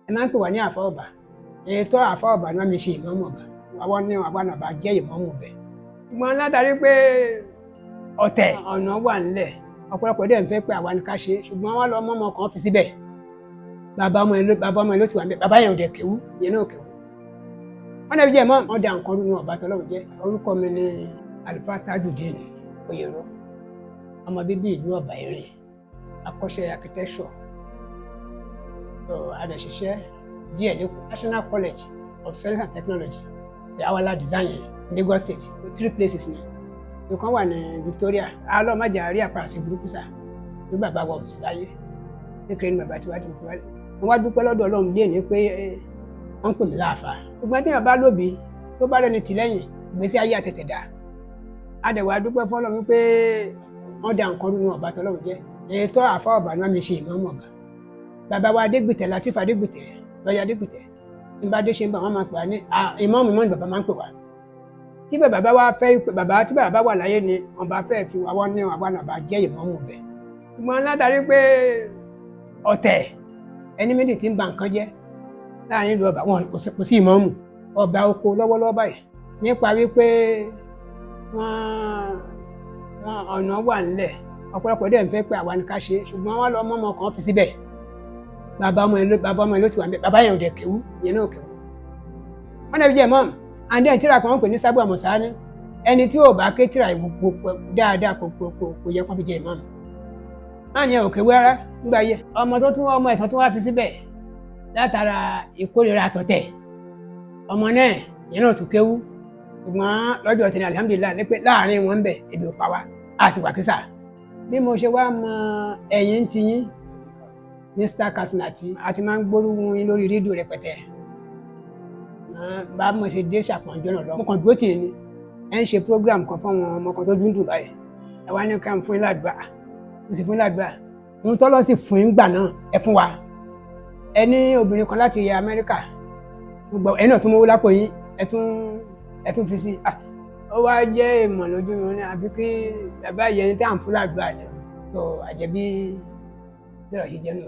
Ẹ máa ń pè wá ní àfa ọba. Ètò àfa ọba ni wọ́n mi ṣe ìmáàmù ọba. Àwọn ní àwa náà bá jẹ́ ìmáàmù bẹ̀. Ṣùgbọ́n látàrí pé ọ̀tẹ̀ ọ̀nà wà ńlẹ̀, ọ̀pọ̀lọpọ̀ dẹ̀ ń fẹ́ pé àwa ni ká ṣe, ṣùgbọ́n wọ́n lọ mọ́mọ́ kan fi síbẹ̀. Bàbá ọmọ ẹ ló ti wà ńbẹ̀. Bàbá yẹn ò dẹ̀ kéwú, yẹn náà kéwú. Wọ́n dẹ̀ fi jẹ́ mọ́ wọ́n da nǹkan rú ọba tọ́lọ́run jẹ́. Orúkọ mi ni Àlùfáà Tajudeen Oyèrò, ọmọ bíbí ìlú Ọ̀bà Ẹ̀rìn, akọ́ṣẹ́ architecture tó adẹ̀ṣiṣẹ́ díẹ̀ ní National College of Science and Technology ṣe awala design yẹn, Lagos State. Three places ni. Ìkan wà ní Victoria. Alọ́mọjà rí àpàràsí burúkú sá ní bàbá wa ò sí láyé. Kékeré ní bàbá tí wàá ti fi wálé. Mo wá dúpẹ́ lọ́dọ̀ Ọlọ́run bí èní pé wọ́n ń pè mí láàfà. Ṣùgbọ́n tí èèyàn bá lóbi tó bá rẹni tìlẹ́yìn, ìgbésí ayé àtẹ̀tẹ̀ dá. Adẹ̀wà dúpẹ́ fọlọ́run pé wọ́n da nǹkan rú ọba tọ́lọ́run jẹ́. Ètò àfa ọba ni wọ́n mi ṣe ìmáàmù ọba. Bàbá wa Adégbìtẹ̀, Latif Adégbìtẹ̀, lọ́yà Adégbìtẹ̀, tí n bá dé ṣe ń bá wọn máa pè wá ní ìmáàmù. Ìmáàmù bàbá máa ń pè wá. Tí bàbá bá wá fẹ́, bàbá tí bàbá wà láyé ni wọ́n bá fẹ́ fi wá ní àwa náà bá jẹ́ ìmáàmù bẹ̀. Ṣùgbọ́n látàrí pé ọ̀tẹ̀ ẹni méjì tí ń ba nǹkan jẹ́ láàrin ìlú ọba wọn, kò sí ìmáàmù ọba oko lọ́wọ́lọ́wọ́ báyìí nípa wípé wọ́n ọ̀nà wà ńlẹ̀, ọ̀pọ̀lọpọ̀ dẹ̀ ń fẹ́ pé àwa ni ká ṣe, ṣùgbọ́n wọ́n lọ mọ́mọ́ kan fi síbẹ̀. Bàbá ọmọ ẹ ló ti wà ńbẹ̀. Bàbá yẹn ò dẹ̀ kéwú, yẹn náà kéwú. Wọ́n dẹ̀ fi jẹ́ mọ́ọ̀mù. And then tíra kan wọ́n pè ní sábà mọ̀sáání. Ẹni tí ò bá ké tíra gbogbo dáadáa kò yẹ kó fi jẹ́ ìmáàmù. Máà yẹn ò kéwú rárá nígbà yẹ. Ọmọ tó tún ọmọ ẹ̀tọ́ tó wá fi síbẹ̀ látara ìkórìíra àtọ̀tẹ̀, ọmọ náà yẹn náà tún kéwú. Ṣùgbọ́n lọ́jọ́ tẹ̀lé, alihamudulilayi, ní pé láàrin wọn bẹ̀ ebi ò pa wá, a sì wà kísà. Bí mo ṣe wá mọ ẹ̀yìn ti yín ní Star Kasinati, a ti máa ń gbórúkú yín lórí rédíò rẹpẹtẹ. Bá mo ṣe dé ṣàpọ̀njọ́ náà lọ, mo kàn dúró tì í ní ẹ ń ṣe program kan fún àwọn ọmọ kan tó dúndùn báyìí. Ẹ wá ní ká ń fún yín ládùúgbà, mo sì fún yín ládùúgbà. Ohun tọ́lọ́ sì fún yín gbà náà ẹ fún wa. Ẹ ní obìnrin kan láti Amẹ́ríkà, gbogbo ẹ náà tún mówó lápò yín, ẹ tún fi sí. Ó wá jẹ́ ìmọ̀ lójú mi ní àfi kí bàbá yẹn ní tí à ń fún ládùúgbà ni tó àjẹbí bẹ́ẹ̀ ṣe jẹ́ nù.